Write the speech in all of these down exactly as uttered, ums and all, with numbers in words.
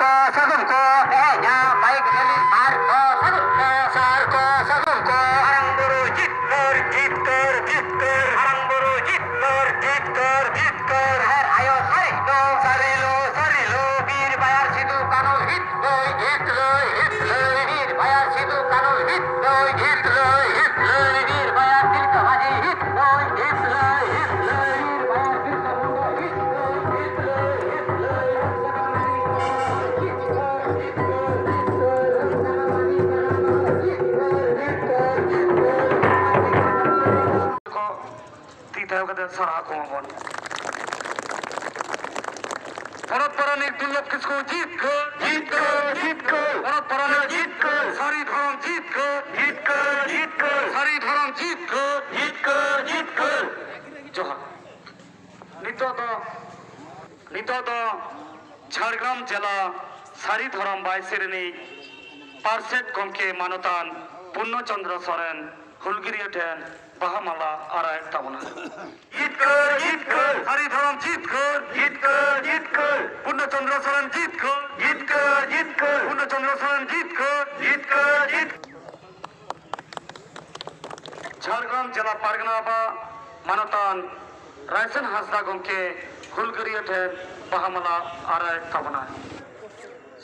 ᱠᱚ ᱥᱟᱹᱜᱩᱱ ᱠᱚ ᱛᱮᱦᱮᱧᱟ ᱵᱟᱭᱤᱠ ᱨᱮᱞᱤ ᱥᱟᱨ ᱠᱚ ᱥᱟᱹᱜᱩᱱ ᱠᱚ ᱥᱟᱨ ᱠᱚ ᱥᱟᱹᱜᱩᱱ ᱠᱚ ᱢᱟᱨᱟᱝ ᱵᱩᱨᱩ ᱡᱤᱛᱠᱟᱹᱨ ᱡᱤᱛᱠᱟᱹᱨ ᱢᱟᱨᱟᱝ ᱵᱩᱨᱩ ᱡᱤᱛᱠᱟᱹᱨ ᱡᱤᱛᱠᱟᱹᱨ ᱡᱤᱛᱠᱟᱹᱨ ᱦᱟᱨ ᱟᱭᱳ ᱥᱟᱹᱨᱤ ᱫᱚ ᱥᱟᱹᱨᱤ ᱞᱚ ᱥᱟᱹᱨᱤ ᱞᱚ ᱵᱤᱨ ᱵᱟᱭᱟᱨ ᱥᱤᱫᱩ ᱠᱟᱹᱱᱩ ᱦᱤᱛ ᱞᱟᱹᱭ ᱦᱤᱛ ᱞᱟᱹᱭ ᱦᱤᱛ ᱞᱟᱹᱭ ᱵᱤᱨ ᱵᱟᱭᱟᱨ ᱥᱤᱫᱩ ᱠᱟᱹᱱᱩ ᱦᱤᱛ ᱞᱟᱹᱭ ᱦᱤᱛ ᱞᱟᱹᱭ ᱦᱤᱛ ᱞᱟᱹᱭ ᱵᱤᱨ ᱵᱟᱭᱟᱨ ᱛᱤᱞᱠᱟᱹ ᱢᱟᱹᱡᱷᱤ ᱦᱤᱛ ᱞᱟᱹᱭ ᱦᱤᱛ ᱞᱟᱹᱭ ᱦᱤᱛ ᱞᱟᱹᱭ ᱵᱤᱨ ᱵᱟᱭᱟᱨ ᱛᱤᱞᱠᱟᱹ ᱢᱩᱱᱰᱟᱹ ᱦᱤᱛ ᱞᱟᱹᱭ ᱦᱤᱛ ᱞᱟᱹᱭ ᱦᱤᱛ ᱞᱟᱹᱭ ᱠᱚ ᱛᱤ ᱛᱷᱟᱭᱚ ᱠᱟᱛᱮ ᱥᱟᱨᱦᱟᱣ ᱠᱚᱢᱟ ᱵᱚᱱ᱾ ᱯᱚᱨᱚᱵᱽ ᱯᱚᱨᱟᱱᱤᱠ ᱫᱩᱨᱞᱚᱵᱷ ᱠᱤᱥᱠᱩ ᱡᱤᱛᱠᱟᱹᱨ, ᱡᱤᱛᱠᱟᱹᱨ, ᱡᱤᱛᱠᱟᱹᱨ᱾ ᱯᱚᱨᱚᱵᱽ ᱯᱚᱨᱟᱱᱤᱠ ᱡᱤᱛᱠᱟᱹᱨ, ᱥᱟᱹᱨᱤ ᱫᱷᱚᱨᱚᱢ ᱡᱤᱛᱠᱟᱹᱨ, ᱡᱤᱛᱠᱟᱹᱨ, ᱡᱤᱛᱠᱟᱹᱨ᱾ ᱥᱟᱹᱨᱤ ᱫᱷᱚᱨᱚᱢ ᱡᱤᱛᱠᱟᱹᱨ, ᱡᱤᱛᱠᱟᱹᱨ, ᱡᱤᱛᱠᱟᱹᱨ᱾ ᱡᱚᱦᱟᱨ᱾ ᱱᱤᱛᱚᱜ ᱫᱚ, ᱱᱤᱛᱚᱜ ᱫᱚ ᱡᱷᱟᱲᱜᱨᱟᱢ ᱡᱮᱞᱟ ᱥᱟᱹᱨᱤ ᱫᱷᱚᱨᱚᱢ ᱵᱟᱭᱥᱤ ᱨᱤᱱᱤᱡ ᱯᱟᱨᱥᱮᱛ ᱜᱚᱢᱠᱮ ᱢᱟᱱᱚᱛᱟᱱ ᱯᱩᱨᱱᱚ ᱪᱚᱸᱫᱽᱨᱚ ᱥᱚᱨᱮᱱ ᱦᱩᱞᱜᱟᱹᱨᱤᱭᱟᱹ ᱴᱷᱮᱱ ᱵᱟᱦᱟ ᱢᱟᱞᱟ ᱟᱨᱟᱣᱮᱫ ᱛᱟᱵᱚᱱᱟ᱾ ᱡᱤᱛᱠᱟᱹᱨ, ᱡᱤᱛᱠᱟᱹᱨ᱾ ᱥᱟᱹᱨᱤ ᱫᱷᱚᱨᱚᱢ ᱡᱤᱛᱠᱟᱹᱨ᱾ ᱡᱤᱛᱠᱟᱹᱨ, ᱡᱤᱛᱠᱟᱹᱨ᱾ ᱯᱩᱨᱱᱚ ᱪᱚᱸᱫᱽᱨᱚ ᱥᱚᱨᱮᱱ ᱡᱤᱛᱠᱟᱹᱨ᱾ ᱡᱤᱛᱠᱟᱹᱨ, ᱡᱤᱛᱠᱟᱹᱨ᱾ ᱯᱩᱨᱱᱚ ᱪᱚᱸᱫᱽᱨᱚ ᱥᱚᱨᱮᱱ ᱡᱤᱛᱠᱟᱹᱨ᱾ ᱡᱤᱛᱠᱟᱹᱨ, ᱡᱤᱛᱠᱟᱹᱨ᱾ ᱡᱷᱟᱲᱜᱨᱟᱢ ᱡᱮᱞᱟ ᱯᱟᱨᱜᱟᱱᱟ ᱵᱟᱵᱟ ᱢᱟᱱᱚᱛᱟᱱ ᱨᱟᱭᱥᱟᱱ ᱦᱟᱸᱥᱫᱟ ᱜᱚᱢᱠᱮ ᱦᱩᱞᱜᱟᱹᱨᱤᱭᱟᱹ ᱴᱷᱮᱱ ᱵᱟᱦᱟ ᱢᱟᱞᱟ ᱟᱨᱟᱣᱮᱫ ᱛᱟᱵᱚᱱᱟᱭ᱾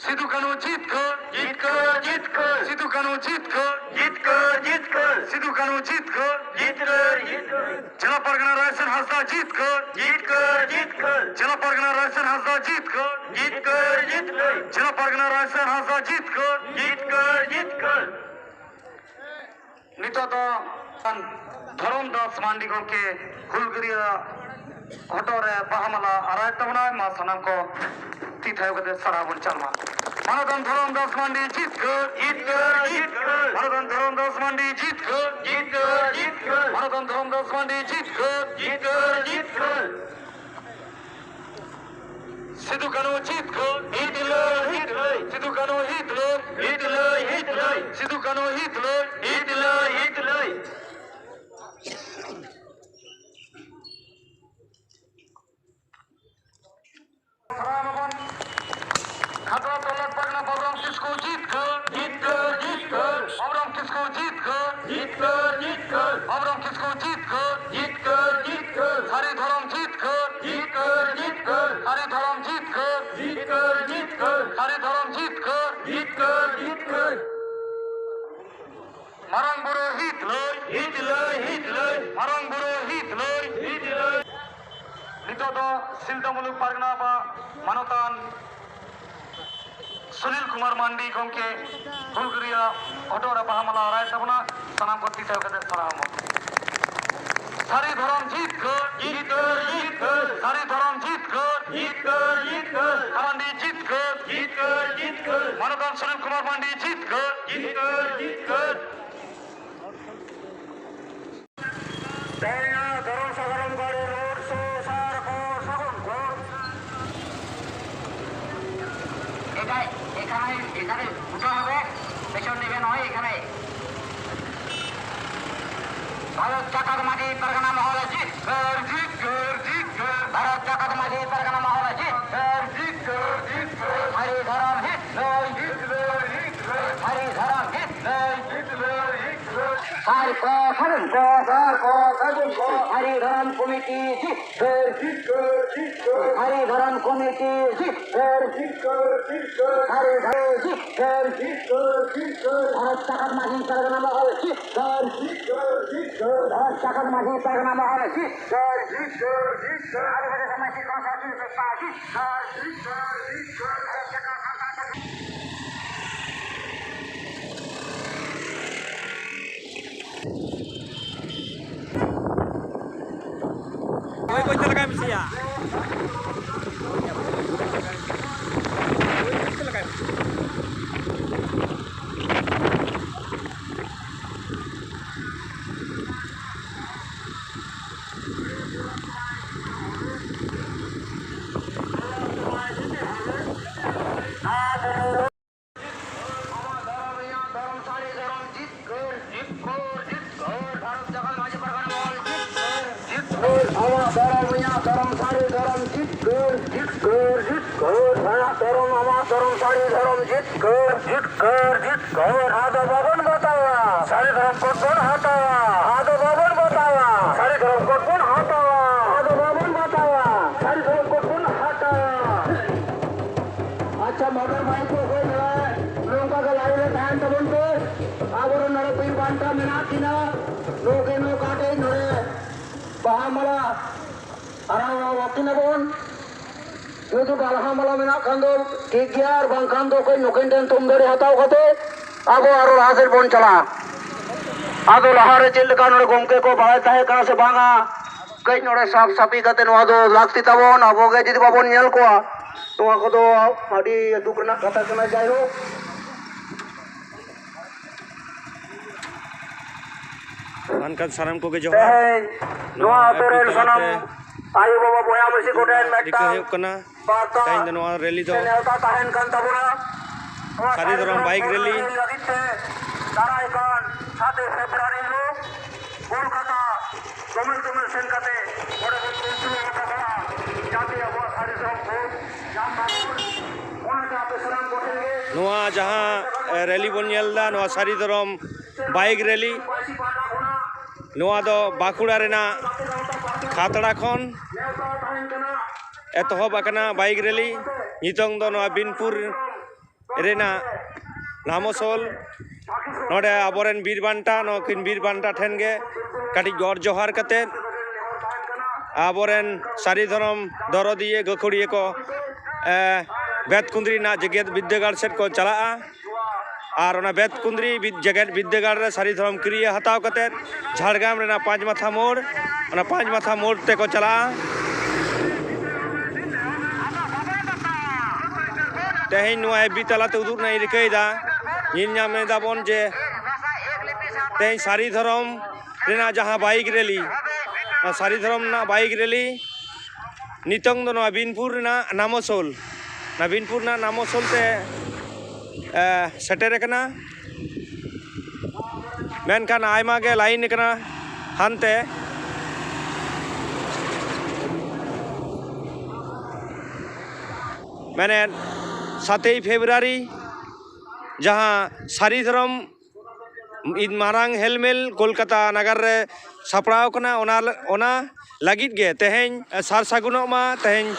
ᱥᱤᱫᱩ ᱠᱟᱹᱱᱦᱩ ᱡᱤᱛᱠᱟᱹᱨ᱾ ᱡᱤᱛᱠᱟᱹᱨ, ᱡᱤᱛᱠᱟᱹᱨ᱾ ᱥᱤᱫᱩ ᱠᱟᱹᱱᱦᱩ ᱡᱤᱛᱠᱟᱹᱨ᱾ ᱡᱤᱛᱠᱟᱹᱨ, ᱡᱤᱛᱠᱟᱹᱨ᱾ ᱥᱤᱫᱩ ᱠᱟᱹᱱᱦᱩ ᱡᱤᱛᱠᱟᱹᱨ᱾ ᱡᱤᱛᱠᱟᱹᱨ, ᱡᱤᱛᱠᱟᱹᱨ᱾ ᱡᱮᱞᱟ ᱯᱟᱨᱜᱟᱱᱟ ᱨᱟᱭᱥᱟᱱ ᱦᱟᱸᱥᱫᱟ ᱡᱤᱛᱠᱟᱹᱨ᱾ ᱡᱤᱛᱠᱟᱹᱨ, ᱡᱤᱛᱠᱟᱹᱨ᱾ ᱡᱮᱞᱟ ᱯᱟᱨᱜᱟᱱᱟ ᱨᱟᱭᱥᱟᱱ ᱦᱟᱸᱥᱫᱟ ᱡᱤᱛᱠᱟᱹᱨ᱾ ᱡᱤᱛᱠᱟᱹᱨ, ᱡᱤᱛᱠᱟᱹᱨ᱾ ᱡᱮᱞᱟ ᱯᱟᱨᱜᱟᱱᱟ ᱨᱟᱭᱥᱟᱱ ᱦᱟᱸᱥᱫᱟ ᱡᱤᱛᱠᱟᱹᱨ᱾ ᱡᱤᱛᱠᱟᱹᱨ, ᱡᱤᱛᱠᱟᱹᱨ᱾ ᱱᱤᱛᱚᱜ ᱫᱚ ᱫᱷᱚᱨᱚᱢ ᱫᱟᱥ ᱢᱟᱱᱰᱤ ᱜᱚᱢᱠᱮ ᱦᱩᱞᱜᱟᱹᱨᱤᱭᱟᱹ ᱦᱚᱴᱚᱜ ᱨᱮ ᱵᱟᱦᱟ ᱢᱟᱞᱟ ᱟᱨᱟᱣᱮᱫ ᱛᱟᱵᱚᱱᱟᱭ᱾ ᱢᱟ ᱥᱟᱱᱟᱢ ᱠᱚ ᱛᱤ ᱛᱷᱟᱭᱚ ᱠᱟᱛᱮ ᱥᱟᱨᱦᱟᱣ ᱵᱚᱱ ᱪᱟᱞ ᱢᱟ᱾ ᱢᱟᱱᱚᱛᱟᱱ ᱫᱷᱚᱨᱚᱢ ᱫᱟᱥ ᱢᱟᱱᱰᱤ ᱡᱤᱛᱠᱟᱹᱨ, ᱡᱤᱛᱠᱟᱹᱨ, ᱡᱤᱛᱠᱟᱹᱨ᱾ ᱢᱟᱱᱚᱛᱟᱱ ᱫᱷᱚᱨᱚᱢ ᱫᱟᱥ ᱢᱟᱱᱰᱤ ᱡᱤᱛᱠᱟᱹᱨ, ᱡᱤᱛᱠᱟᱹᱨ, ᱡᱤᱛᱠᱟᱹᱨ᱾ ᱢᱟᱱᱚᱛᱟᱱ ᱫᱷᱚᱨᱚᱢ ᱫᱟᱥ ᱢᱟᱱᱰᱤ ᱡᱤᱛᱠᱟᱹᱨ, ᱡᱤᱛᱠᱟᱹᱨ, ᱡᱤᱛᱠᱟᱹᱨ᱾ ᱥᱤᱫᱩ ᱠᱟᱹᱱᱦᱩ ᱡᱤᱛᱠᱟᱹᱨ᱾ ᱦᱤᱛ ᱞᱟᱹᱭ, ᱦᱤᱛ ᱞᱟᱹᱭ᱾ ᱥᱤᱫᱩ ᱠᱟᱹᱱᱦᱩ ᱦᱤᱛ ᱞᱟᱹᱭ᱾ ᱦᱤᱛ ᱞᱟᱹᱭ, ᱦᱤᱛ ᱞᱟᱹᱭ᱾ ᱥᱤᱫᱩ ᱠᱟᱹᱱᱦᱩ ᱦᱤᱛ ᱞᱟᱹᱭ᱾ ᱦᱤᱛ ᱞᱟᱹᱭ, ᱦᱤᱛ ᱞᱟᱹᱭ᱾ ᱥᱟᱨᱦᱟᱣ ᱢᱟᱵᱚᱱ᱾ ᱠᱷᱟᱛᱲᱟ ᱛᱚᱞᱚᱴ ᱯᱟᱨᱜᱟᱱᱟ ᱵᱟᱵᱩᱨᱟᱢ ᱠᱤᱥᱠᱩ ᱡᱤᱛᱠᱟᱹᱨ, ᱡᱤᱛᱠᱟᱹᱨ, ᱡᱤᱛᱠᱟᱹᱨ᱾ ᱵᱟᱵᱩᱨᱟᱢ ᱠᱤᱥᱠᱩ ᱡᱤᱛᱠᱟᱹᱨ, ᱡᱤᱛᱠᱟᱹᱨ, ᱡᱤᱛᱠᱟᱹᱨ᱾ ᱵᱟᱵᱩᱨᱟᱢ ᱠᱤᱥᱠᱩ ᱡᱤᱛᱠᱟᱹᱨ, ᱡᱤᱛᱠᱟᱹᱨ, ᱡᱤᱛᱠᱟᱹᱨ᱾ ᱥᱟᱹᱨᱤ ᱫᱷᱚᱨᱚᱢ ᱡᱤᱛᱠᱟᱹᱨ, ᱡᱤᱛᱠᱟᱹᱨ, ᱡᱤᱛᱠᱟᱹᱨ᱾ ᱥᱟᱹᱨᱤ ᱫᱷᱚᱨᱚᱢ ᱡᱤᱛᱠᱟᱹᱨ, ᱡᱤᱛᱠᱟᱹᱨ, ᱡᱤᱛᱠᱟᱹᱨ᱾ ᱥᱟᱹᱨᱤ ᱫᱷᱚᱨᱚᱢ ᱡᱤᱛᱠᱟᱹᱨ, ᱡᱤᱛᱠᱟᱹᱨ, ᱡᱤᱛᱠᱟᱹᱨ᱾ ᱢᱟᱨᱟᱝ ᱵᱩᱨᱩ ᱦᱤᱛ ᱞᱟᱹᱭ, ᱦᱤᱛ ᱞᱟᱹᱭ, ᱦᱤᱛ ᱞᱟᱹᱭ᱾ ᱢᱟᱨᱟᱝ ᱵᱩᱨᱩ ᱦᱤᱛ ᱞᱟᱹᱭ, ᱦᱤᱛ ᱞᱟᱹᱭ᱾ ᱱᱤᱛᱚᱜ ᱫᱚ ᱥᱤᱞᱫᱟᱹ ᱢᱩᱞᱩᱠ ᱯᱟᱨᱜᱟᱱᱟ ᱵᱟ ᱢᱟᱱᱚᱛᱟᱱ ᱥᱩᱱᱤᱞ ᱠᱩᱢᱟᱨ ᱢᱟᱱᱰᱤ ᱜᱚᱢᱠᱮ ᱦᱩᱞᱜᱟᱹᱨᱤᱭᱟᱹ ᱦᱚᱴᱚᱜ ᱨᱮ ᱵᱟᱦᱟ ᱢᱟᱞᱟ ᱟᱨᱟᱭ ᱛᱟᱵᱚᱱᱟ᱾ ᱥᱟᱱᱟᱢ ᱠᱚ ᱛᱤ ᱛᱷᱟᱭᱚ ᱠᱟᱛᱮ ᱥᱟᱨᱦᱟᱣ ᱢᱟ᱾ ᱥᱟᱹᱨᱤ ᱫᱷᱚᱨᱚᱢ ᱡᱤᱛᱠᱟᱹᱨ, ᱡᱤᱛᱠᱟᱹᱨ, ᱡᱤᱛᱠᱟᱹᱨ᱾ ᱥᱟᱹᱨᱤ ᱫᱷᱚᱨᱚᱢ ᱡᱤᱛᱠᱟᱹᱨ, ᱡᱤᱛᱠᱟᱹᱨ, ᱡᱤᱛᱠᱟᱹᱨ᱾ ᱢᱟᱱᱰᱤ ᱡᱤᱛᱠᱟᱹᱨ, ᱡᱤᱛᱠᱟᱹᱨ, ᱡᱤᱛᱠᱟᱹᱨ᱾ ᱢᱟᱱᱚᱛᱟᱱ ᱥᱩᱱᱤᱞ ᱠᱩᱢᱟᱨ ᱢᱟᱱᱰᱤ ᱡᱤᱛᱠᱟᱹᱨ, ᱡᱤᱛᱠᱟᱹᱨ, ᱡᱤᱛᱠᱟᱹᱨ᱾ ᱛᱮᱦᱮᱧᱟᱜ ᱫᱷᱚᱨᱚᱢ ᱥᱟᱜᱟᱲᱚᱢ ᱜᱟᱹᱰᱤ ᱨᱳᱰ ᱥᱳ ᱥᱟᱨ ᱠᱚ ᱥᱟᱹᱜᱩᱱ ᱠᱚ᱾ এটা, এখানে, এখানে উঠে হবে, পেছন দিকে নয়, এখানে। ভারত জাকাত মাঝি পারগানা মহল জিতকর, জিতকর, জিতকর। ভারত জাকাত মাঝি পারগানা মহল জিতকর, জিতকর, জিতকর। হরি ধরম হিত লই, হিত লই, হিত লই। হরি ধরম হিত লই, হিত লই, হিত লই। স্যার ক সাধন ক, স্যার ক সাধন ক। হরি ধরম কমিটি জিতকর, জিতকর, জিতকর। হরি ধরম কমিটি জিতকর, জিতকর, জিতকর। হরি ধরম জিতকর, জিতকর, জিতকর। ভারত জাকাত মাঝি পারগানা মহল জিতকর, জিতকর, জিতকর। ভারত জাকাত মাঝি পারগানা মহল জিতকর, জিতকর, জিতকর। আদিবাসী সমাজ শিক্ষক সমিতি জিতকর, জিতকর, জিতকর। ভারত জাকাত ᱚᱠᱚᱭ ᱠᱚ ᱪᱮᱫ ᱞᱮᱠᱟᱭ ᱢᱮᱥᱮᱭᱟ? ᱪᱮᱫ ᱞᱮᱠᱟᱭ ᱢᱮᱥᱮᱭᱟ? ᱟᱢᱟᱜ ᱫᱷᱚᱨᱚᱢ ᱤᱧᱟᱹᱜ ᱫᱷᱚᱨᱚᱢ ᱥᱟᱹᱨᱤ ᱫᱷᱚᱨᱚᱢ ᱡᱤᱛᱠᱟᱹᱨ᱾ ᱟᱢᱟᱜ ᱫᱷᱚᱨᱚᱢ, ᱟᱢᱟᱜ ᱫᱷᱚᱨᱚᱢ, ᱥᱟᱹᱨᱤ ᱫᱷᱚᱨᱚᱢ ᱡᱤᱛᱠᱟᱹᱨ, ᱡᱤᱛᱠᱟᱹᱨ, ᱡᱤᱛᱠᱟᱹᱨ᱾ ᱟᱫᱚ ᱵᱟᱵᱚᱱ ᱵᱟᱛᱟᱣᱟ, ᱥᱟᱹᱨᱤ ᱫᱷᱚᱨᱚᱢ ᱠᱳᱰ ᱵᱚᱱ ᱦᱟᱛᱟᱣᱟ᱾ ᱟᱫᱚ ᱵᱟᱵᱚᱱ ᱵᱟᱛᱟᱣᱟ, ᱥᱟᱹᱨᱤ ᱫᱷᱚᱨᱚᱢ ᱠᱳᱰ ᱵᱚᱱ ᱦᱟᱛᱟᱣᱟ᱾ ᱟᱫᱚ ᱵᱟᱵᱚᱱ ᱵᱟᱛᱟᱣᱟ, ᱥᱟᱹᱨᱤ ᱫᱷᱚᱨᱚᱢ ᱠᱳᱰ ᱵᱚᱱ ᱦᱟᱛᱟᱣᱟ᱾ ᱟᱪᱪᱷᱟ, ᱢᱚᱴᱚᱨ ᱵᱟᱭᱤᱠ ᱠᱚ ᱚᱠᱚᱭ ᱢᱮᱱᱟᱜᱼᱟ, ᱱᱚᱝᱠᱟ ᱜᱮ ᱞᱟᱭᱤᱱ ᱨᱮ ᱛᱟᱦᱮᱱ ᱛᱟᱵᱚᱱ ᱯᱮ᱾ ᱟᱵᱚᱨᱮᱱ ᱱᱚᱰᱮ ᱵᱤᱨ ᱵᱟᱱᱴᱟ ᱢᱮᱱᱟᱜ ᱠᱤᱱᱟ, ᱱᱚᱝᱠᱟ ᱱᱚᱝᱠᱟ ᱛᱮ ᱱᱚᱰᱮ ᱵᱟᱦᱟ ᱢᱟᱞᱟ ᱟᱨᱟᱣ ᱟᱠᱤᱱᱟᱵᱚᱱ᱾ ᱡᱩᱫᱤ ᱵᱟᱦᱟ ᱢᱟᱞᱟ ᱢᱮᱱᱟᱜ ᱠᱷᱟᱱ ᱫᱚ ᱴᱷᱤᱠ ᱜᱮᱭᱟ, ᱟᱨ ᱵᱟᱝᱠᱷᱟᱱ ᱫᱚ ᱚᱠᱚᱭ ᱱᱩᱠᱤᱱ ᱴᱷᱮᱱ ᱛᱷᱩᱢ ᱫᱟᱲᱮ ᱦᱟᱛᱟᱣ ᱠᱟᱛᱮ ᱟᱵᱚ ᱟᱨᱚ ᱞᱟᱦᱟ ᱥᱮᱫ ᱵᱚᱱ ᱪᱟᱞᱟᱜᱼᱟ᱾ ᱟᱫᱚ ᱞᱟᱦᱟᱨᱮ ᱪᱮᱫ ᱞᱮᱠᱟ ᱱᱚᱰᱮ ᱜᱚᱢᱠᱮ ᱠᱚ ᱵᱟᱲᱟᱭ ᱛᱟᱦᱮᱸ ᱠᱟᱱᱟ ᱥᱮ ᱵᱟᱝᱟ, ᱠᱟᱹᱡ ᱱᱚᱰᱮ ᱥᱟᱯ ᱥᱟᱯᱷᱤ ᱠᱟᱛᱮ ᱱᱚᱣᱟ ᱫᱚ ᱞᱟᱹᱠᱛᱤ ᱛᱟᱵᱚᱱ᱾ ᱟᱵᱚ ᱜᱮ ᱡᱩᱫᱤ ᱵᱟᱵᱚᱱ ᱧᱮᱞ ᱠᱚᱣᱟ, ᱱᱚᱣᱟ ᱠᱚᱫᱚ ᱟᱹᱰᱤ ᱫᱩᱠ ᱨᱮᱱᱟᱜ ᱠᱟᱛᱷᱟ ᱠᱟᱱᱟ᱾ ᱡᱟᱭᱦᱳᱠ, ᱢᱮᱱᱠᱷᱟᱱ ᱥᱟᱱᱟᱢ ᱠᱚᱜᱮ ᱡᱚᱦᱟᱨ᱾ ᱛᱮᱦᱮᱧ ᱱᱚᱣᱟ ᱱᱚᱣᱟ ᱟᱛᱳ ᱨᱮᱱ ᱮᱯ ᱵᱤ ᱛᱟᱞᱟᱛᱮ ᱥᱟᱱᱟᱢ ᱟᱭᱳ ᱵᱟᱵᱟ ᱵᱚᱭᱦᱟ ᱢᱤᱥᱤ ᱠᱚ ᱴᱷᱮᱱ ᱨᱤᱠᱟᱹ ᱢᱤᱫᱴᱟᱝ ᱦᱩᱭᱩᱜ ᱠᱟᱱᱟ, ᱵᱟᱨᱛᱟ ᱛᱮᱦᱮᱧ ᱫᱚ ᱱᱚᱣᱟ ᱨᱮᱞᱤ ᱫᱚ ᱥᱮ ᱱᱮᱣᱛᱟ ᱛᱟᱦᱮᱱ ᱠᱟᱱ ᱛᱟᱵᱚᱱᱟ᱾ ᱱᱚᱣᱟ ᱥᱟᱹᱨᱤ ᱥᱟᱹᱨᱤ ᱫᱷᱚᱨᱚᱢ ᱫᱷᱚᱨᱚᱢ ᱵᱟᱭᱤᱠ ᱨᱮᱞᱤ ᱞᱟᱹᱜᱤᱫ ᱛᱮ ᱫᱟᱨᱟᱭ ᱠᱟᱱ ᱥᱟᱛᱮᱭ ᱯᱷᱮᱵᱽᱨᱩᱣᱟᱨᱤ ᱦᱤᱞᱳᱜ ᱠᱳᱞᱠᱟᱛᱟ ᱫᱚᱢᱮᱞ ᱫᱚᱢᱮᱞ ᱥᱮᱱ ᱠᱟᱛᱮ ᱚᱸᱰᱮ ᱵᱚᱱ ᱠᱩᱢᱴᱩ ᱦᱚᱴᱚ ᱠᱟᱜᱼᱟ, ᱡᱟᱛᱮ ᱟᱵᱚᱣᱟᱜ ᱥᱟᱹᱨᱤ ᱫᱷᱚᱨᱚᱢ ᱵᱷᱳᱴ ᱧᱟᱢ ᱢᱟᱵᱚᱱ᱾ ᱚᱱᱟᱛᱮ ᱟᱯᱮ ᱥᱟᱱᱟᱢ ᱠᱚᱴᱷᱮᱱ ᱜᱮ ᱱᱚᱣᱟ ᱡᱟᱦᱟᱸ, ᱮ, ᱨᱮᱞᱤ ᱵᱚᱱ ᱧᱮᱞ ᱮᱫᱟ, ᱱᱚᱣᱟ ᱥᱟᱹᱨᱤ ᱫᱷᱚᱨᱚᱢ ᱵᱟᱭᱤᱠ ᱨᱮᱞᱤ, ᱱᱚᱣᱟ ᱫᱚ ᱵᱟᱸᱠᱩᱲᱟ ᱨᱮᱱᱟᱜ ᱠᱷᱟᱛᱲᱟ ᱠᱷᱚᱱ ᱮᱛᱚᱦᱚᱵ ᱟᱠᱟᱱᱟ ᱵᱟᱭᱤᱠ ᱨᱮᱞᱤ᱾ ᱱᱤᱛᱚᱝ ᱫᱚ ᱱᱚᱣᱟ ᱵᱤᱱᱯᱩᱨ ᱨᱮᱱᱟᱜ ᱱᱟᱢᱚᱥᱳᱞ, ᱱᱚᱰᱮ ᱟᱵᱚᱨᱮᱱ ᱵᱤᱨ ᱵᱟᱱᱴᱟ, ᱱᱩᱠᱤᱱ ᱵᱤᱨ ᱵᱟᱱᱴᱟ ᱴᱷᱮᱱ ᱜᱮ ᱠᱟᱹᱴᱤᱡ ᱜᱚᱰ ᱡᱚᱦᱟᱨ ᱠᱟᱛᱮᱫ, ᱟᱵᱚᱨᱮᱱ ᱥᱟᱹᱨᱤ ᱫᱷᱚᱨᱚᱢ ᱫᱚᱨᱚᱫᱤᱭᱟᱹ ᱜᱟᱹᱠᱷᱩᱲᱤᱭᱟᱹ ᱠᱚ, ᱮ, ᱵᱮᱛᱠᱩᱸᱫᱽᱨᱤ ᱨᱮᱱᱟᱜ ᱡᱮᱜᱮᱛ ᱵᱤᱫᱽᱫᱟᱹᱜᱟᱲ ᱥᱮᱫ ᱠᱚ ᱪᱟᱞᱟᱜᱼᱟ᱾ ᱟᱨ ᱚᱱᱟ ᱵᱮᱛᱠᱩᱸᱫᱽᱨᱤ ᱵᱤᱫ-, ᱡᱮᱜᱮᱛ ᱵᱤᱫᱽᱫᱟᱹᱜᱟᱲ ᱨᱮ ᱥᱟᱹᱨᱤ ᱫᱷᱚᱨᱚᱢ ᱠᱤᱨᱭᱟᱹ ᱦᱟᱛᱟᱣ ᱠᱟᱛᱮᱫ ᱡᱷᱟᱲᱜᱨᱟᱢ ᱨᱮᱱᱟᱜ ᱯᱟᱸᱪ ᱢᱟᱛᱷᱟ ᱢᱳᱲ, ᱚᱱᱟ ᱯᱟᱸᱪ ᱢᱟᱛᱷᱟ ᱢᱳᱲ ᱛᱮᱠᱚ ᱪᱟᱞᱟᱜᱼᱟ᱾ ᱛᱮᱦᱮᱧ ᱱᱚᱣᱟ ᱮᱯᱷ ᱵᱤ ᱛᱟᱞᱟᱛᱮ ᱩᱫᱩᱜ ᱨᱮᱱᱟᱜ ᱤᱧ ᱨᱤᱠᱟᱹᱭᱮᱫᱟ, ᱧᱮᱞ ᱧᱟᱢ ᱮᱫᱟᱵᱚᱱ ᱡᱮ ᱛᱮᱦᱮᱧ ᱥᱟᱹᱨᱤ ᱫᱷᱚᱨᱚᱢ ᱨᱮᱱᱟᱜ ᱡᱟᱦᱟᱸ ᱵᱟᱭᱤᱠ ᱨᱮᱞᱤ, ᱚᱱᱟ ᱥᱟᱹᱨᱤ ᱫᱷᱚᱨᱚᱢ ᱨᱮᱱᱟᱜ ᱵᱟᱭᱤᱠ ᱨᱮᱞᱤ ᱱᱤᱛᱚᱝ ᱫᱚ ᱱᱚᱣᱟ ᱵᱤᱱᱯᱩᱨ ᱨᱮᱱᱟᱜ ᱱᱟᱢᱚᱥᱳᱞ, ᱱᱚᱣᱟ ᱵᱤᱱᱯᱩᱨ ᱨᱮᱱᱟᱜ ᱱᱟᱢᱚᱥᱳᱞ ᱛᱮ, ᱮ, ᱥᱮᱴᱮᱨ ᱟᱠᱟᱱᱟ᱾ ᱢᱮᱱᱠᱷᱟᱱ ᱟᱭᱢᱟ ᱜᱮ ᱞᱟᱭᱤᱱ ᱟᱠᱟᱱᱟ ᱦᱟᱱᱛᱮ᱾ ᱢᱮᱱᱮᱫ ᱥᱟᱛᱮᱭ ᱯᱷᱮᱵᱽᱨᱩᱣᱟᱨᱤ, ᱡᱟᱦᱟᱸ ᱥᱟᱹᱨᱤ ᱫᱷᱚᱨᱚᱢ ᱤᱫ ᱢᱟᱨᱟᱝ ᱦᱮᱞᱢᱮᱞ ᱠᱳᱞᱠᱟᱛᱟ ᱱᱟᱜᱟᱨ ᱨᱮ ᱥᱟᱯᱲᱟᱣ ᱠᱟᱱᱟ, ᱚᱱᱟ, ᱚᱱᱟ ᱞᱟᱹᱜᱤᱫ ᱜᱮ ᱛᱮᱦᱮᱧ ᱥᱟᱨ ᱥᱟᱹᱜᱩᱱᱚᱜ ᱢᱟ᱾ ᱛᱮᱦᱮᱧ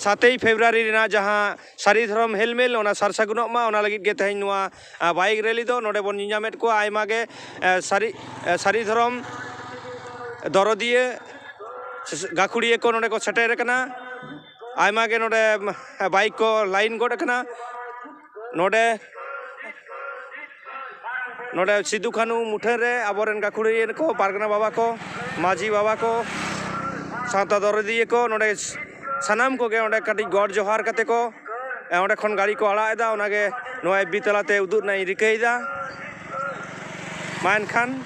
ᱥᱟᱛᱮᱭ ᱯᱷᱮᱵᱽᱨᱩᱣᱟᱨᱤ ᱨᱮᱱᱟᱜ ᱡᱟᱦᱟᱸ ᱥᱟᱹᱨᱤ ᱫᱷᱚᱨᱚᱢ ᱦᱮᱞᱢᱮᱞ, ᱚᱱᱟ ᱥᱟᱨ ᱥᱟᱹᱜᱩᱱᱚᱜ ᱢᱟ, ᱚᱱᱟ ᱞᱟᱹᱜᱤᱫ ᱜᱮ ᱛᱮᱦᱮᱧ ᱱᱚᱣᱟ ᱵᱟᱭᱤᱠ ᱨᱮᱞᱤ ᱫᱚ ᱱᱚᱰᱮ ᱵᱚᱱ ᱧᱮᱧᱟᱢᱮᱫ ᱠᱚᱣᱟ᱾ ᱟᱭᱢᱟ ᱜᱮ ᱥᱟᱹᱨᱤ, ᱥᱟᱹᱨᱤ ᱫᱷᱚᱨᱚᱢ ᱫᱚᱨᱚᱫᱤᱭᱟᱹ ᱜᱟᱹᱠᱷᱩᱲᱤᱭᱟᱹ ᱠᱚ ᱱᱚᱰᱮ ᱠᱚ ᱥᱮᱴᱮᱨ ᱟᱠᱟᱱᱟ᱾ ᱟᱭᱢᱟ ᱜᱮ ᱱᱚᱰᱮ ᱵᱟᱭᱤᱠ ᱠᱚ ᱞᱟᱭᱤᱱ ᱜᱚᱫ ᱟᱠᱟᱱᱟ᱾ ᱱᱚᱰᱮ, ᱱᱚᱰᱮ ᱥᱤᱫᱩ ᱠᱟᱹᱱᱦᱩ ᱢᱩᱴᱷᱟᱹᱱ ᱨᱮ ᱟᱵᱚᱨᱮᱱ ᱜᱟᱹᱠᱷᱩᱲᱤᱭᱟᱹ ᱠᱚ, ᱯᱟᱨᱜᱟᱱᱟ ᱵᱟᱵᱟ ᱠᱚ, ᱢᱟᱹᱡᱷᱤ ᱵᱟᱵᱟ ᱠᱚ, ᱥᱟᱶᱛᱟ ᱫᱚᱨᱚᱫᱤᱭᱟᱹ ᱠᱚ, ᱱᱚᱰᱮ ᱥᱟᱱᱟᱢ ᱠᱚᱜᱮ ᱚᱸᱰᱮ ᱠᱟᱹᱴᱤᱡ ᱜᱚᱰ ᱡᱚᱦᱟᱨ ᱠᱟᱛᱮ ᱠᱚ, ᱚᱸᱰᱮ ᱠᱷᱚᱱ ᱜᱟᱹᱲᱤ ᱠᱚ ᱟᱲᱟᱜ ᱮᱫᱟ᱾ ᱚᱱᱟᱜᱮ ᱱᱚᱣᱟ ᱮᱯᱷ ᱵᱤ ᱛᱟᱞᱟᱛᱮ ᱩᱫᱩᱜ ᱨᱮᱱᱟᱜ ᱤᱧ ᱨᱤᱠᱟᱹᱭᱮᱫᱟ᱾ ᱢᱟ ᱮᱱᱠᱷᱟᱱ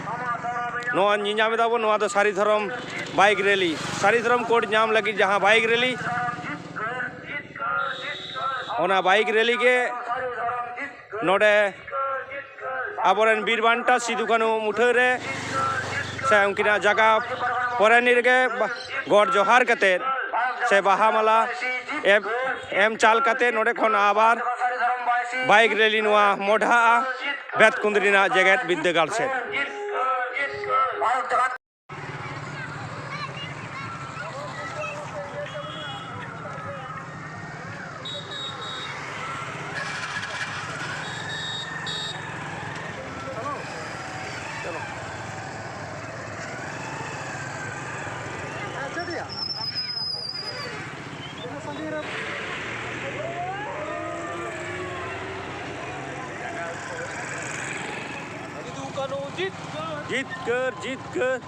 ᱱᱚᱣᱟ ᱧᱮᱧᱟᱢ ᱮᱫᱟ ᱵᱚᱱ, ᱱᱚᱣᱟ ᱫᱚ ᱥᱟᱹᱨᱤ ᱫᱷᱚᱨᱚᱢ ᱵᱟᱭᱤᱠ ᱨᱮᱞᱤ, ᱥᱟᱹᱨᱤ ᱫᱷᱚᱨᱚᱢ ᱠᱳᱰ ᱧᱟᱢ ᱞᱟᱹᱜᱤᱫ ᱡᱟᱦᱟᱸ ᱵᱟᱭᱤᱠ ᱨᱮᱞᱤ, ᱚᱱᱟ ᱵᱟᱭᱤᱠ ᱨᱮᱞᱤ ᱜᱮ ᱱᱚᱰᱮ ᱟᱵᱚᱨᱮᱱ ᱵᱤᱨ ᱵᱟᱱᱴᱟ ᱥᱤᱫᱩ ᱠᱟᱹᱱᱦᱩ ᱢᱩᱴᱷᱟᱹᱱ ᱨᱮ ᱥᱮ ᱩᱱᱠᱤᱱᱟᱜ ᱡᱟᱭᱜᱟ ᱯᱚᱨᱟᱭᱱᱤ ᱨᱮᱜᱮ ᱵᱟ-, ᱜᱚᱰ ᱡᱚᱦᱟᱨ ᱠᱟᱛᱮᱫ ᱥᱮ ᱵᱟᱦᱟ ᱢᱟᱞᱟ ᱮᱢ, ᱮᱢ ᱪᱟᱞ ᱠᱟᱛᱮᱫ ᱱᱚᱰᱮ ᱠᱷᱚᱱ ᱟᱵᱟᱨ ᱵᱟᱭᱤᱠ ᱨᱮᱞᱤ ᱱᱚᱣᱟ ᱢᱚᱰᱷᱟᱜᱼᱟ ᱵᱮᱛᱠᱩᱸᱫᱽᱨᱤ ᱨᱮᱱᱟᱜ ᱡᱮᱜᱮᱛ ᱵᱤᱨᱫᱟᱹᱜᱟᱲ ᱥᱮᱫ᱾ ᱡᱤᱛᱠᱟᱹᱨ, ᱡᱤᱛᱠᱟᱹᱨ᱾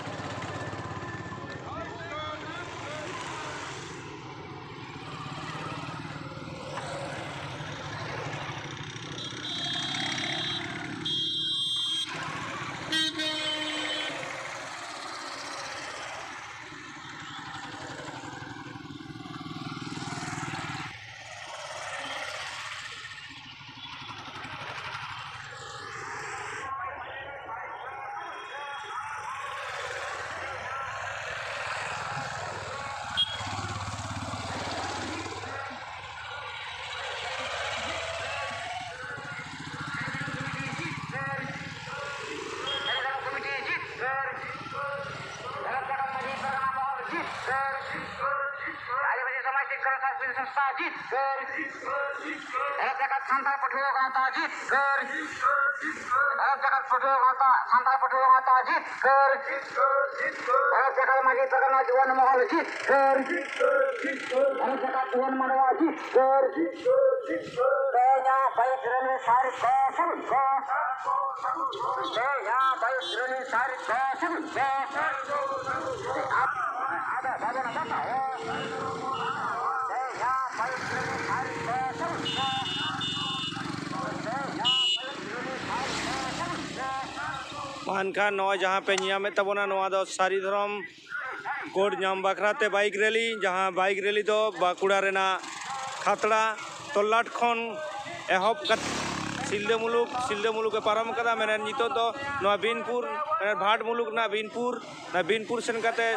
ᱡᱤᱛᱠᱟᱹᱨ᱾ ᱵᱷᱟᱨᱚᱛ ᱡᱟᱠᱟᱛ ᱥᱟᱱᱛᱟᱲ ᱯᱟᱹᱴᱷᱩᱣᱟᱹ ᱜᱟᱶᱛᱟ ᱡᱤᱛᱠᱟᱹᱨ᱾ ᱵᱷᱟᱨᱚᱛ ᱡᱟᱠᱟᱛ ᱯᱟᱹᱴᱷᱩᱣᱟᱹ ᱜᱟᱶᱛᱟ, ᱥᱟᱱᱛᱟᱲ ᱯᱟᱹᱴᱷᱩᱣᱟᱹ ᱜᱟᱶᱛᱟ ᱡᱤᱛᱠᱟᱹᱨ᱾ ᱵᱷᱟᱨᱚᱛ ᱡᱟᱠᱟᱛ ᱢᱟᱹᱡᱷᱤ ᱯᱟᱨᱜᱟᱱᱟ ᱡᱩᱣᱟᱹᱱ ᱢᱚᱦᱚᱞ ᱡᱤᱛᱠᱟᱹᱨ᱾ ᱵᱷᱟᱨᱚᱛ ᱡᱟᱠᱟᱛ ᱡᱩᱣᱟᱹᱱ ᱢᱟᱰᱣᱟ ᱡᱤᱛᱠᱟᱹᱨ᱾ ᱛᱮᱦᱮᱧᱟᱜ ᱵᱟᱭᱤᱠ ᱨᱮᱞᱤ ᱥᱟᱹᱨᱤ ᱠᱚ ᱥᱟᱹᱨᱤ ᱠᱚ᱾ ᱛᱮᱦᱮᱧᱟᱜ ᱵᱟᱭᱤᱠ ᱨᱮᱞᱤ ᱥᱟᱹᱨᱤ ᱠᱚ ᱥᱟᱹᱨᱤ ᱠᱚ᱾ ᱟᱫᱚ ᱵᱟᱵᱚᱱ ᱵᱟᱛᱟᱣᱟ᱾ ᱢᱟ ᱮᱱᱠᱷᱟᱱ ᱱᱚᱜᱼᱚᱭ ᱡᱟᱦᱟᱸ ᱯᱮ ᱧᱮᱧᱟᱢᱮᱫ ᱛᱟᱵᱚᱱᱟ, ᱱᱚᱣᱟ ᱫᱚ ᱥᱟᱹᱨᱤ ᱫᱷᱚᱨᱚᱢ ᱠᱳᱰ ᱧᱟᱢ ᱵᱟᱠᱷᱨᱟ ᱛᱮ ᱵᱟᱭᱤᱠ ᱨᱮᱞᱤ, ᱡᱟᱦᱟᱸ ᱵᱟᱭᱤᱠ ᱨᱮᱞᱤ ᱫᱚ ᱵᱟᱸᱠᱩᱲᱟ ᱨᱮᱱᱟᱜ ᱠᱷᱟᱛᱲᱟ ᱛᱚᱞᱞᱟᱴ ᱠᱷᱚᱱ ᱮᱦᱚᱵ ᱠᱟᱛᱮ ᱥᱤᱞᱫᱟᱹ ᱢᱩᱞᱩᱠ, ᱥᱤᱞᱫᱟᱹ ᱢᱩᱞᱩᱠ ᱮ ᱯᱟᱨᱚᱢ ᱠᱟᱫᱟ᱾ ᱢᱮᱱᱮᱫ ᱱᱤᱛᱚᱜ ᱫᱚ ᱱᱚᱣᱟ ᱵᱤᱱᱯᱩᱨ, ᱢᱮᱱᱮᱫ ᱵᱷᱟᱴ ᱢᱩᱞᱩᱠ ᱨᱮᱱᱟᱜ ᱵᱤᱱᱯᱩᱨ, ᱚᱱᱟ ᱵᱤᱱᱯᱩᱨ ᱥᱮᱱ ᱠᱟᱛᱮ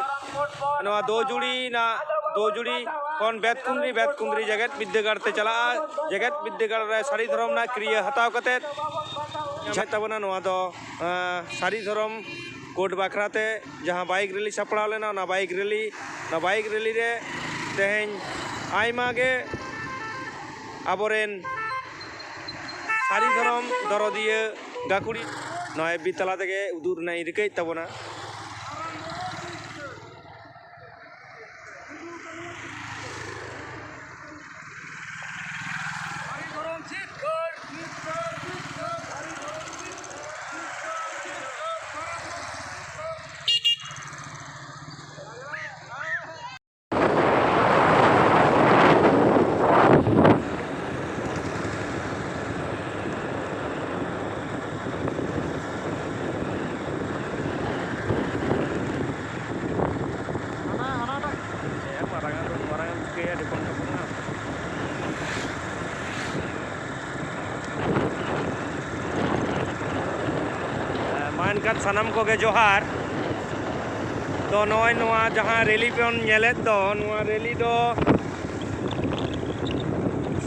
ᱱᱚᱣᱟ ᱫᱳᱡᱩᱲᱤ ᱨᱮᱱᱟᱜ, ᱫᱳᱡᱩᱲᱤ ᱠᱷᱚᱱ ᱵᱮᱛᱠᱩᱸᱫᱽᱨᱤ, ᱵᱮᱛᱠᱩᱸᱫᱽᱨᱤ ᱡᱮᱜᱮᱛ ᱵᱤᱫᱽᱫᱟᱹᱜᱟᱲ ᱛᱮ ᱪᱟᱞᱟᱜᱼᱟ᱾ ᱡᱮᱜᱮᱛ ᱵᱤᱫᱽᱫᱟᱹᱜᱟᱲ ᱨᱮ ᱥᱟᱹᱨᱤ ᱫᱷᱚᱨᱚᱢ ᱨᱮᱱᱟᱜ ᱠᱤᱨᱭᱟᱹ ᱦᱟᱛᱟᱣ ᱠᱟᱛᱮ ᱪᱟᱞᱟᱜ ᱛᱟᱵᱚᱱᱟ᱾ ᱱᱚᱣᱟ ᱫᱚ, ᱟᱸ, ᱥᱟᱹᱨᱤ ᱫᱷᱚᱨᱚᱢ ᱠᱳᱰ ᱵᱟᱠᱷᱨᱟ ᱛᱮ ᱡᱟᱦᱟᱸ ᱵᱟᱭᱤᱠ ᱨᱮᱞᱤ ᱥᱟᱯᱲᱟᱣ ᱞᱮᱱᱟ, ᱚᱱᱟ ᱵᱟᱭᱤᱠ ᱨᱮᱞᱤ, ᱚᱱᱟ ᱵᱟᱭᱤᱠ ᱨᱮᱞᱤ ᱨᱮ ᱛᱮᱦᱮᱧ ᱟᱭᱢᱟ ᱜᱮ ᱟᱵᱚᱨᱮᱱ ᱥᱟᱹᱨᱤ ᱫᱷᱚᱨᱚᱢ ᱫᱚᱨᱚᱫᱤᱭᱟᱹ ᱜᱟᱹᱠᱷᱩᱲᱤ ᱱᱚᱣᱟ ᱮᱯᱷ ᱵᱤ ᱛᱟᱞᱟ ᱛᱮᱜᱮ ᱩᱫᱩᱜ ᱨᱮᱱᱟᱜ ᱤᱧ ᱨᱤᱠᱟᱹᱭᱮᱫ ᱛᱟᱵᱚᱱᱟ᱾ ᱦᱟᱱᱟ, ᱦᱟᱱᱟᱴᱟᱜ᱾ ᱪᱮᱫ ᱢᱟᱨᱟᱝ ᱟᱜ ᱫᱚ, ᱢᱟᱨᱟᱝ ᱟᱜ ᱮᱢ ᱪᱤᱠᱟᱹᱭᱟ, ᱰᱤᱯᱚᱱ ᱴᱚᱯᱚᱱ ᱟᱜ᱾ ᱢᱟ ᱮᱱᱠᱷᱟᱱ ᱥᱟᱱᱟᱢ ᱠᱚᱜᱮ ᱡᱚᱦᱟᱨ᱾ ᱛᱚ, ᱱᱚᱜᱼᱚᱭ ᱱᱚᱣᱟ ᱡᱟᱦᱟᱸ ᱨᱮᱞᱤ ᱵᱚᱱ ᱧᱮᱞᱮᱫ ᱫᱚ, ᱱᱚᱣᱟ ᱨᱮᱞᱤ ᱫᱚ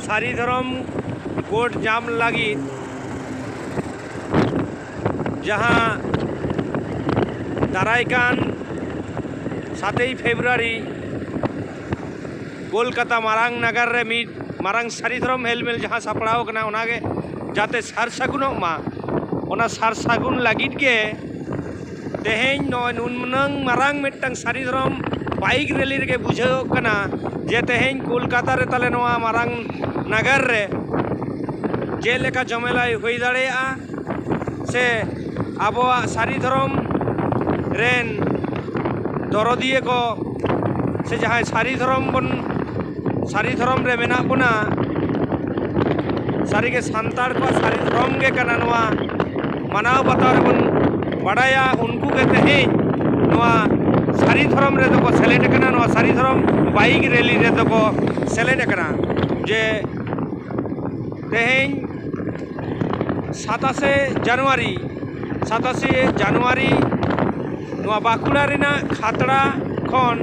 ᱥᱟᱹᱨᱤ ᱫᱷᱚᱨᱚᱢ ᱠᱳᱰ ᱧᱟᱢ ᱞᱟᱹᱜᱤᱫ ᱡᱟᱦᱟᱸ ᱫᱟᱨᱟᱭ ᱠᱟᱱ ᱥᱟᱛᱮᱭ ᱯᱷᱮᱵᱽᱨᱩᱣᱟᱨᱤ ᱠᱳᱞᱠᱟᱛᱟ ᱢᱟᱨᱟᱝ ᱱᱟᱜᱟᱨ ᱨᱮ ᱢᱤᱫ ᱢᱟᱨᱟᱝ ᱥᱟᱹᱨᱤ ᱫᱷᱚᱨᱚᱢ ᱦᱮᱞᱢᱮᱞ ᱡᱟᱦᱟᱸ ᱥᱟᱯᱲᱟᱣ ᱠᱟᱱᱟ, ᱚᱱᱟᱜᱮ ᱡᱟᱛᱮ ᱥᱟᱨ ᱥᱟᱹᱜᱩᱱᱚᱜ ᱢᱟ, ᱚᱱᱟ ᱥᱟᱨ ᱥᱟᱹᱜᱩᱱ ᱞᱟᱹᱜᱤᱫ ᱜᱮ ᱛᱮᱦᱮᱧ ᱱᱚᱜᱼᱚᱭ ᱱᱩᱱᱟᱹᱝ ᱢᱟᱨᱟᱝ ᱢᱤᱫᱴᱟᱝ ᱥᱟᱹᱨᱤ ᱫᱷᱚᱨᱚᱢ ᱵᱟᱭᱤᱠ ᱨᱮᱞᱤ ᱨᱮᱜᱮ ᱵᱩᱡᱷᱟᱹᱣᱚᱜ ᱠᱟᱱᱟ ᱡᱮ ᱛᱮᱦᱮᱧ ᱠᱳᱞᱠᱟᱛᱟ ᱨᱮ ᱛᱟᱞᱮ ᱱᱚᱣᱟ ᱢᱟᱨᱟᱝ ᱱᱟᱜᱟᱨ ᱨᱮ ᱪᱮᱫ ᱞᱮᱠᱟ ᱡᱷᱟᱢᱮᱞᱟᱭ ᱦᱩᱭ ᱫᱟᱲᱮᱭᱟᱜᱼᱟ, ᱥᱮ ᱟᱵᱚᱣᱟᱜ ᱥᱟᱹᱨᱤ ᱫᱷᱚᱨᱚᱢ ᱨᱮᱱ ᱫᱚᱨᱚᱫᱤᱭᱟᱹ ᱠᱚ, ᱥᱮ ᱡᱟᱦᱟᱸᱭ ᱥᱟᱹᱨᱤ ᱫᱷᱚᱨᱚᱢ ᱵᱚᱱ, ᱥᱟᱹᱨᱤ ᱫᱷᱚᱨᱚᱢ ᱨᱮ ᱢᱮᱱᱟᱜ ᱵᱚᱱᱟ, ᱥᱟᱹᱨᱤᱜᱮ ᱥᱟᱱᱛᱟᱲ ᱠᱚᱣᱟᱜ ᱥᱟᱹᱨᱤ ᱫᱷᱚᱨᱚᱢ ᱜᱮ ᱠᱟᱱᱟ ᱱᱚᱣᱟ ᱢᱟᱱᱟᱣ ᱵᱟᱛᱟᱣ ᱨᱮᱵᱚᱱ ᱵᱟᱰᱟᱭᱟ, ᱩᱱᱠᱩ ᱜᱮ ᱛᱮᱦᱮᱧ ᱱᱚᱣᱟ ᱥᱟᱹᱨᱤ ᱫᱷᱚᱨᱚᱢ ᱨᱮᱫᱚ ᱠᱚ ᱥᱮᱞᱮᱫ ᱟᱠᱟᱱᱟ, ᱱᱚᱣᱟ ᱥᱟᱹᱨᱤ ᱫᱷᱚᱨᱚᱢ ᱵᱟᱭᱤᱠ ᱨᱮᱞᱤ ᱨᱮᱫᱚ ᱠᱚ ᱥᱮᱞᱮᱫ ᱟᱠᱟᱱᱟ᱾ ᱡᱮ ᱛᱮᱦᱮᱧ ᱥᱟᱛᱟᱥᱮ ᱡᱟᱱᱩᱣᱟᱨᱤ, ᱥᱟᱛᱟᱥᱮ ᱡᱟᱱᱩᱣᱟᱨᱤ ᱱᱚᱣᱟ ᱵᱟᱸᱠᱩᱲᱟ ᱨᱮᱱᱟᱜ ᱠᱷᱟᱛᱲᱟ ᱠᱷᱚᱱ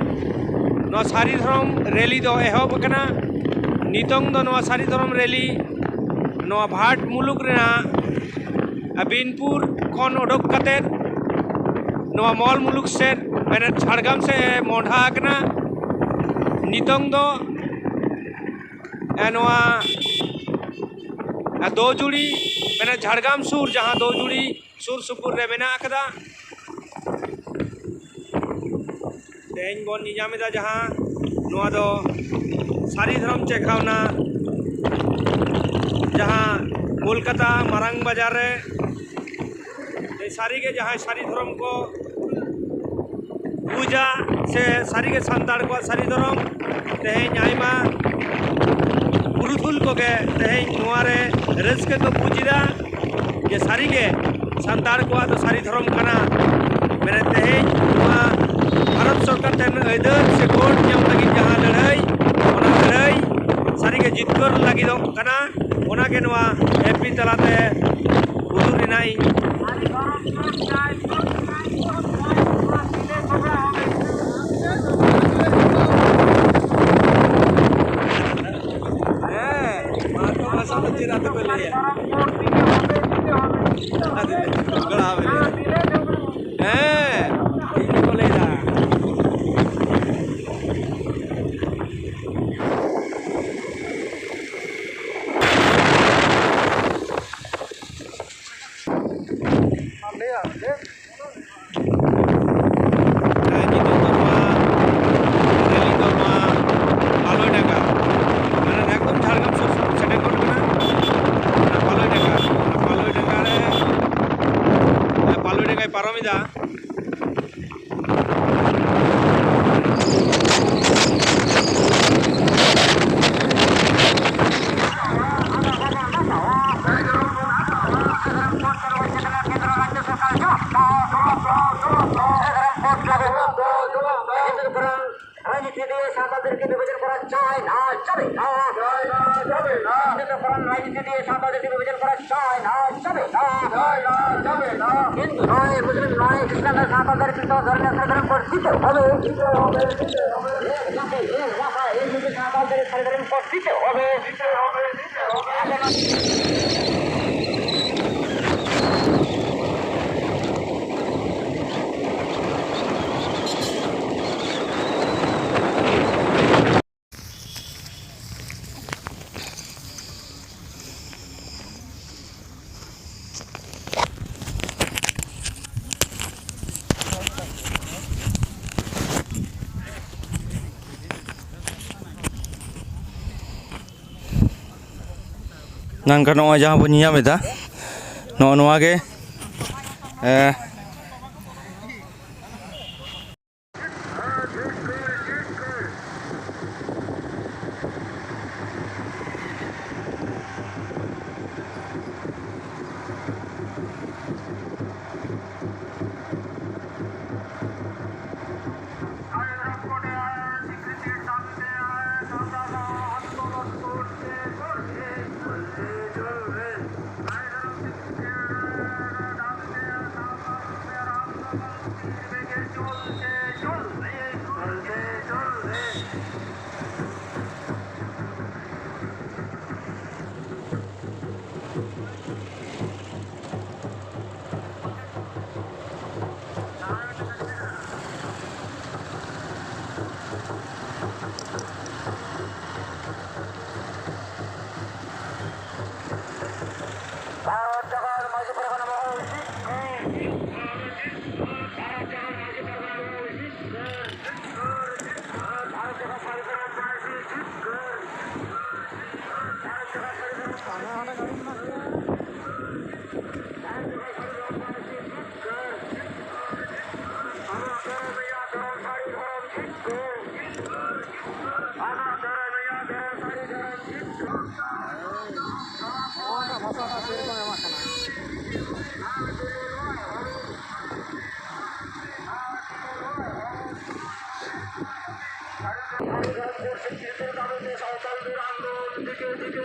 ᱱᱚᱣᱟ ᱥᱟᱹᱨᱤ ᱫᱷᱚᱨᱚᱢ ᱨᱮᱞᱤ ᱫᱚ ᱮᱦᱚᱵ ᱟᱠᱟᱱᱟ᱾ ᱱᱤᱛᱚᱝ ᱫᱚ ᱱᱚᱣᱟ ᱥᱟᱹᱨᱤ ᱫᱷᱚᱨᱚᱢ ᱨᱮᱞᱤ ᱱᱚᱣᱟ ᱵᱷᱟᱴ ᱢᱩᱞᱩᱠ ᱨᱮᱱᱟᱜ ᱵᱤᱱᱯᱩᱨ ᱠᱷᱚᱱ ᱚᱰᱚᱠ ᱠᱟᱛᱮᱫ ᱱᱚᱣᱟ ᱢᱚᱞ ᱢᱩᱞᱩᱠ ᱥᱮᱫ, ᱢᱮᱱᱮᱫ ᱡᱷᱟᱲᱜᱨᱟᱢ ᱥᱮᱫ ᱮ ᱢᱚᱦᱰᱟ ᱟᱠᱟᱱᱟ᱾ ᱱᱤᱛᱚᱝ ᱫᱚ ᱮ, ᱱᱚᱣᱟ, ᱮ, ᱫᱳᱡᱩᱲᱤ, ᱢᱟᱱᱮ ᱡᱷᱟᱲᱜᱨᱟᱢ ᱥᱩᱨ, ᱡᱟᱦᱟᱸ ᱫᱳᱡᱩᱲᱤ ᱥᱩᱨ ᱥᱩᱯᱩᱨ ᱨᱮ ᱢᱮᱱᱟᱜ ᱟᱠᱟᱫᱟ᱾ ᱛᱮᱦᱮᱧ ᱵᱚᱱ ᱧᱮᱧᱟᱢ ᱮᱫᱟ ᱡᱟᱦᱟᱸ, ᱱᱚᱣᱟ ᱫᱚ ᱥᱟᱹᱨᱤ ᱫᱷᱚᱨᱚᱢ ᱪᱮᱸᱜᱷᱟᱣᱱᱟ, ᱡᱟᱦᱟᱸ ᱠᱳᱞᱠᱟᱛᱟ ᱢᱟᱨᱟᱝ ᱵᱟᱡᱟᱨ ᱨᱮ ᱥᱟᱹᱨᱤᱜᱮ ᱡᱟᱦᱟᱸᱭ ᱥᱟᱹᱨᱤ ᱫᱷᱚᱨᱚᱢ ᱠᱚ ᱵᱩᱡᱟ, ᱥᱮ ᱥᱟᱹᱨᱤᱜᱮ ᱥᱟᱱᱛᱟᱲ ᱠᱚᱣᱟᱜ ᱥᱟᱹᱨᱤ ᱫᱷᱚᱨᱚᱢ, ᱛᱮᱦᱮᱧ ᱟᱭᱢᱟ ᱯᱩᱨᱩᱫᱷᱩᱞ ᱠᱚᱜᱮ ᱛᱮᱦᱮᱧ ᱱᱚᱣᱟ ᱨᱮ ᱨᱟᱹᱥᱠᱟᱹ ᱠᱚ ᱵᱩᱡᱽ ᱮᱫᱟ ᱡᱮ ᱥᱟᱹᱨᱤᱜᱮ ᱥᱟᱱᱛᱟᱲ ᱠᱚᱣᱟᱜ ᱫᱚ ᱥᱟᱹᱨᱤ ᱫᱷᱚᱨᱚᱢ ᱠᱟᱱᱟ᱾ ᱢᱟᱱᱮ ᱛᱮᱦᱮᱧ ᱱᱚᱣᱟ ᱵᱷᱟᱨᱚᱛ ᱥᱚᱨᱠᱟᱨ ᱴᱷᱮᱱ ᱟᱹᱭᱫᱟᱹᱨ ᱥᱮ ᱜᱚᱲ ᱧᱟᱢ ᱞᱟᱹᱜᱤᱫ ᱡᱟᱦᱟᱸ ᱞᱟᱹᱲᱦᱟᱹᱭ, ᱚᱱᱟ ᱞᱟᱹᱲᱦᱟᱹᱭ ᱥᱟᱹᱨᱤᱜᱮ ᱡᱤᱛᱠᱟᱹᱨ ᱞᱟᱹᱜᱤᱫᱚᱜ ᱠᱟᱱᱟ᱾ ᱚᱱᱟᱜᱮ ᱱᱚᱣᱟ ᱮᱯᱤ ᱛᱟᱞᱟᱛᱮ ᱩᱫᱩᱜ ᱨᱮᱱᱟᱜ ᱤᱧ ᱦᱮᱸ, ᱢᱟ ᱛᱚ ᱵᱷᱟᱥᱟ ᱫᱚ ᱪᱮᱫ ᱟᱫᱚ ᱯᱮ ᱞᱟᱹᱭᱟ? ᱟᱫᱚ ᱯᱮ ᱞᱟᱹᱭᱟ᱾ ᱦᱮᱸ, ᱴᱷᱤᱠ ᱜᱮᱠᱚ ᱞᱟᱹᱭᱫᱟ᱾ করার নয়, যদি এই সাঁওতাল জাতির বিভাজন করা যায় না, যাবে না। যায় না, যাবে না। হিন্দু নয়, মুসলিম নয়, খ্রিস্টান নয়, সাঁওতাল জাতির কিন্তু ধর্মীয় স্বাধীনতা করতে হবে। দিতে হবে, দিতে হবে। এই জাতি, এই ভাষা, এই যদি সাঁওতাল জাতির স্বাধীন করতে হবে। দিতে হবে, দিতে হবে। ᱱᱚᱝᱠᱟ ᱱᱚᱜᱼᱚᱭ ᱡᱟᱦᱟᱸ ᱵᱚᱱ ᱧᱮᱧᱟᱢ ᱮᱫᱟ, ᱱᱚᱜᱼᱚ ᱱᱚᱣᱟ ᱜᱮ, ᱮ,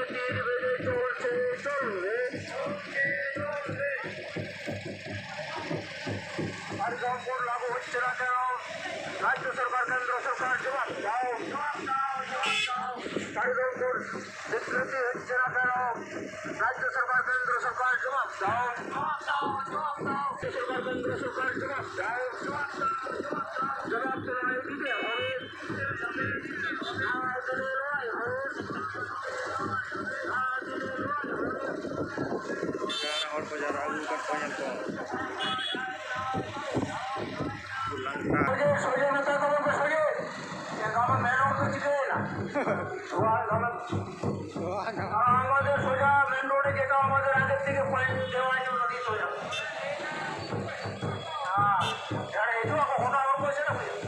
তীর বেগে চলছে, চলবে। সারি ধর্ম কোড লাগু হচ্ছে না কেন? রাজ্য সরকার, কেন্দ্র সরকার জবাব দাও, জবাব দাও, জবাব দাও। সারি ধর্ম কোড বিবৃতি হচ্ছে না কেন? রাজ্য সরকার, কেন্দ্র সরকার জবাব দাও, জবাব দাও, জবাব দাও। রাজ্য সরকার, কেন্দ্র সরকার জবাব দাও, জবাব দাও, জবাব দাও। জবাব তো লড়াই দিতে হবে। ᱦᱚᱲ ᱠᱚ ᱡᱟᱣᱨᱟ ᱟᱹᱜᱩ ᱟᱠᱟᱫ ᱠᱚᱣᱟ, ᱧᱮᱞ ᱠᱚᱢ᱾ ᱩᱱᱠᱩ ᱞᱟᱝᱴᱟ᱾ ᱥᱚᱡᱷᱮ, ᱥᱚᱡᱷᱮ ᱢᱮᱛᱟ ᱛᱟᱵᱚᱱ ᱯᱮ, ᱥᱚᱡᱷᱮ᱾ ᱪᱮᱫ ᱟᱵᱚ ᱢᱮᱱ ᱦᱚᱲ ᱠᱚ ᱪᱤᱠᱟᱹᱭᱮᱱᱟ? ᱱᱚᱣᱟ ᱫᱚ ᱱᱚᱣᱟ ᱫᱚ ᱟᱨ ᱟᱢᱟᱫᱮᱨ ᱥᱚᱡᱷᱮ ᱢᱮᱱ ᱨᱳᱰ ᱜᱮ ᱛᱚ ᱟᱢᱟᱫᱮᱨ ᱟᱜᱮ ᱛᱮᱜᱮ ᱯᱚᱭᱮᱱᱴ ᱫᱮᱣᱟ ᱧᱚᱜ ᱞᱟᱹᱜᱤᱫ ᱥᱚᱡᱷᱮ᱾ ᱦᱮᱸ, ᱡᱟᱦᱟᱸᱭ ᱦᱤᱡᱩᱜ ᱟᱠᱚ, ᱚᱱᱟ ᱦᱚᱲ ᱠᱚ ᱪᱮᱫ ᱦᱩᱭᱩᱜᱼᱟ?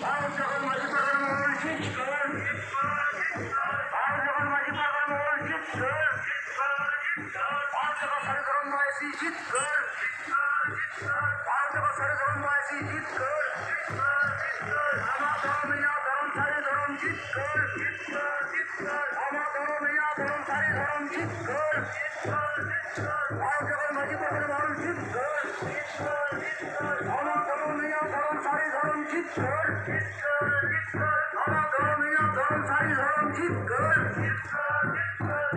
ᱵᱷᱟᱨᱚᱛ ᱡᱚᱜᱚᱛ ᱢᱟᱹᱡᱷᱤ ᱯᱟᱨᱜᱟᱱᱟ ᱢᱚᱦᱚᱞ ᱡᱤᱛᱠᱟᱹᱨ᱾ ᱵᱷᱟᱨᱚᱛ ᱡᱚᱜᱚᱛ ᱢᱟᱹᱡᱷᱤ ᱯᱟᱨᱜᱟᱱᱟ ᱢᱚᱦᱚᱞ ᱡᱤᱛᱠᱟᱹᱨ᱾ ᱵᱷᱟᱨᱚᱛ ᱡᱚᱜᱚᱛ ᱥᱟᱹᱨᱤ ᱫᱷᱚᱨᱚᱢ ᱵᱟᱭᱥᱤ ᱡᱤᱛᱠᱟᱹᱨ᱾ ᱵᱷᱟᱨᱚᱛ ᱡᱚᱜᱚᱛ ᱥᱟᱹᱨᱤ ᱫᱷᱚᱨᱚᱢ ᱵᱟᱭᱥᱤ ᱡᱤᱛᱠᱟᱹᱨ᱾ ᱟᱢᱟᱜ ᱫᱷᱚᱨᱚᱢ ᱤᱧᱟᱹᱜ ᱫᱷᱚᱨᱚᱢ ᱥᱟᱹᱨᱤ ᱫᱷᱚᱨᱚᱢ ᱡᱤᱛᱠᱟᱹᱨ᱾ ᱟᱢᱟᱜ ᱫᱷᱚᱨᱚᱢ ᱤᱧᱟᱹᱜ ᱫᱷᱚᱨᱚᱢ ᱥᱟᱹᱨᱤ ᱫᱷᱚᱨᱚᱢ ᱡᱤᱛᱠᱟᱹᱨ᱾ ᱵᱷᱟᱨᱚᱛ ᱡᱚᱜᱚᱛ ᱢᱟᱹᱡᱷᱤ ᱯᱟᱨᱜᱟᱱᱟ ᱢᱚᱦᱚᱞ ᱡᱤᱛᱠᱟᱹᱨ᱾ ᱟᱢᱟᱜ ᱫᱷᱚᱨᱚᱢ ᱤᱧᱟᱹᱜ ᱫᱷᱚᱨᱚᱢ ᱥᱟᱹᱨᱤ ᱫᱷᱚᱨᱚᱢ ᱡᱤᱛᱠᱟᱹᱨ᱾ ᱟᱢᱟᱜ ᱫᱷᱚᱨᱚᱢ ᱤᱧᱟᱹᱜ ᱫᱷᱚᱨᱚᱢ ᱥᱟᱹᱨᱤ ᱫᱷᱚᱨᱚᱢ ᱡᱤᱛᱠᱟᱹᱨ᱾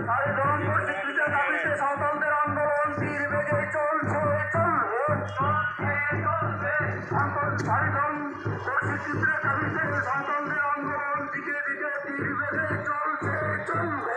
ᱥᱟᱹᱨᱤ ᱫᱷᱚᱨᱚᱢ ᱯᱚᱨᱤᱥᱛᱷᱤᱛᱤ ᱫᱟᱵᱤᱛᱮ ᱥᱟᱶᱛᱟᱞ ᱛᱮ ᱟᱱᱫᱳᱞᱚᱱ ᱛᱤᱨ ᱵᱮᱜᱮ ᱪᱚᱞᱪᱷᱮ, ᱪᱚᱞᱵᱮ᱾ ᱥᱟᱱᱛᱟᱲ ᱥᱟᱹᱨᱤ ᱫᱷᱚᱨᱚᱢ ᱯᱚᱨᱤᱥᱛᱷᱤᱛᱤ ᱫᱟᱵᱤᱛᱮ ᱥᱟᱶᱛᱟᱞ ᱛᱮ ᱟᱱᱫᱳᱞᱚᱱ ᱫᱤᱜᱮ ᱫᱤᱜᱮ ᱛᱤᱨ ᱵᱮᱜᱮ ᱪᱚᱞᱪᱷᱮ, ᱪᱚᱞᱵᱮ᱾